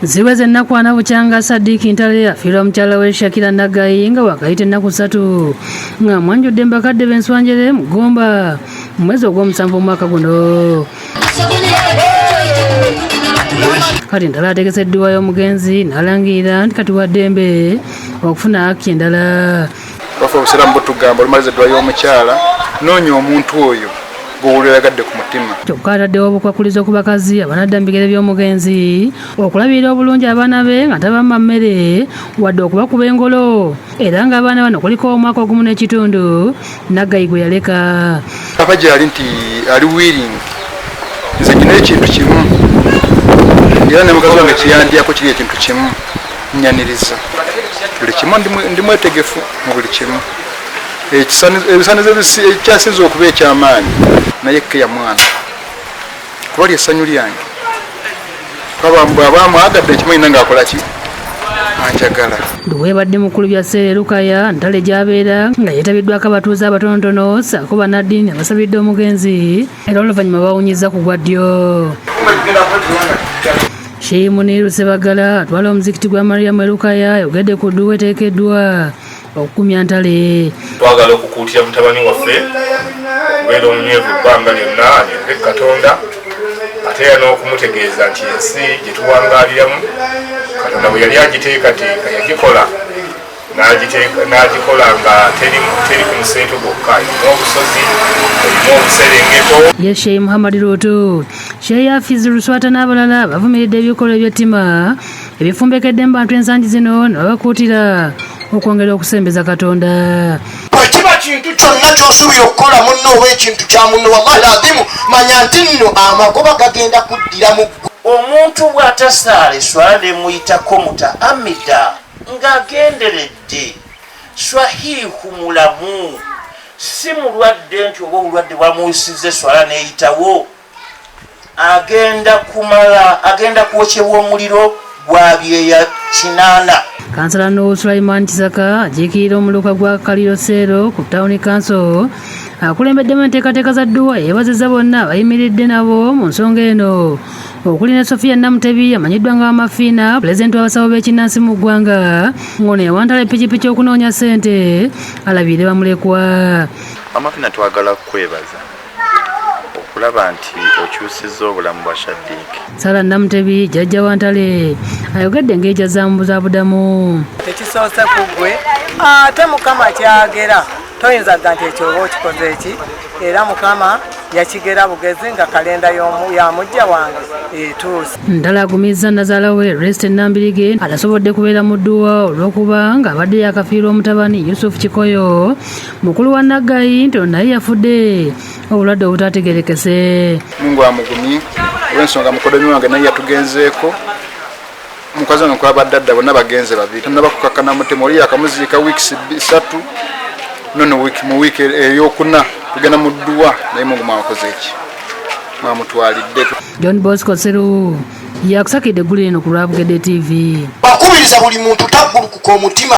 Ziweze ennaku 40 bukyanga Sadiiki Ntale afiirwa mukyala we Shakira Naggayi nga wakayita ennaku 3 nga mwanjudde mu bakadde b'enswanjere mu Gomba mu mwezi ogw'omusanvu omwaka guno. Kati Ntale ategese edduwa y'omugenzi n'alangirira nti kati wa ddembe okufuna haki endala. Bafa obusiraamu butugamba olumaliza edduwa y'omukyala noonya omuntu oyo gw'owulira oyagadde ku mutima. Kyokka ataddewo obukwakkulizo ku bakazi abanadda mu bigere by'omugenzi okulabirira obulungi abaana be nga tabamma mmere wadde okubakuba engolo, era ng'abaana bano kuliko omwaka ogumu n'ekitundu Naggayi gwe yaleka. Aba gyali nti ali willing, nze nina ekintu kimu era ne mukazi wange kiyandyako kiri ekintu kimu, nnyaniriza buli kimu, ndi mwetegefu mu buli kimu. Ebisaanizo ekyasinze okuba eky'amaanyi naye keya mwana kuba ly'essanyu lyange, bw'aba amwagadde ekimanyi nange akola ki anjagala. Luweebadde mukulu bya Sseere Lukaya Ntale gy'abeera nga yeetabiddwako abatuuze abatonotono ssaako bannaddiini abasabidde omugenzi era oluvannyuma bawunyizza ku gwa ddyo. Sheikh Muniru Ssebagala atwala omuzikiti gwa Mariam e Lukaya ayogedde ku dduwa eteekeddwa okukumya Ntale. Twagala okukuutira mutabani waffe okubeera omunywevu ebbanga lyonna anywerere Katonda, ate era n'okumutegeeza nti ensi gye tuwangaaliramu Katonda bwe yali agiteekateeka yagikola n'agikola nga teri ku museeto gwokka, erimu obusozi, erimu obuserengeto. Ye Sheikh Muhammad Luutu, Sheikh Hafiz Luswata n'abalala bavumiridde ebikolwa eby'ettima ebifumbekedde mu bantu ensangi zino ne babakuutira okwongera okusembeza Katonda. Bwe kiba kintu kyonna ky'osuubira okukola munno oba ekintu kya munno, wallahi lazimu manya nti nno amagoba gagenda kuddira mu ggwe. Omuntu bw'atasaala esswala n'emuyitako mutaamida ng'agenderedde, swahiihu mulamu, si mulwadde nti oba obulwadde bwamuwisizza esswala n'eyitawo, agenda kumala agenda kwokyebwa omuliro gwa byeya 80. Kansala Nuhu Sulaiman Kisaka akiikirira omuluka gwa Kaliro Seero ku Town Council akulembeddemu enteekateeka za dduwa yeebazizza bonna abayimiridde nabo mu nsonga eno okuli ne Sophia Namutebi amanyiddwa nga Mama Fiina, pulezidenti w'abasawo b'ekinnansi mu ggwanga, ng'ono yawantala epikipiki okunoonya ssente alabirire bamulekwa. Mama Fiina, twagala kukwebaza okulaba nti okyusizza obulamu bwa Shadiiki. Sara Namutebi jjajja wa Ntale ayogedde engeri gy'azzaamu Tekisoose ku ggwe ate Mukama kyagera, toyinza gga nti ekyo oba okikoze eki, era Mukama yakigera bugezi nga kalenda ya mujja wange etuuse. Ntale agumizza nnazaala we Rest Nambirige atasobodde kubeera mu dduwa olw'okuba ng'abadde yakafiirwa omutabani Yusuf Kikoyo mukulu wa Naggayi nti ono naye yafudde obulwadde obutategerekese. Mungu amugumye olw'ensonga mukoddomi wange naye yatugenzeeko, mukazi wange kwabadde adda bonna bagenze babiri, tannaba kukakkana mutima, oli yakamuziika wiikisi 3 nono mu wiiki ey'okuna tugenda mu dduwa naye Mungu mwamukoze eki mwamutwalidde. John Bosco Seru yakusakidde eggulire eno ku lwa Bukedde TV. Bakubiriza buli muntu taggulukuka omutima.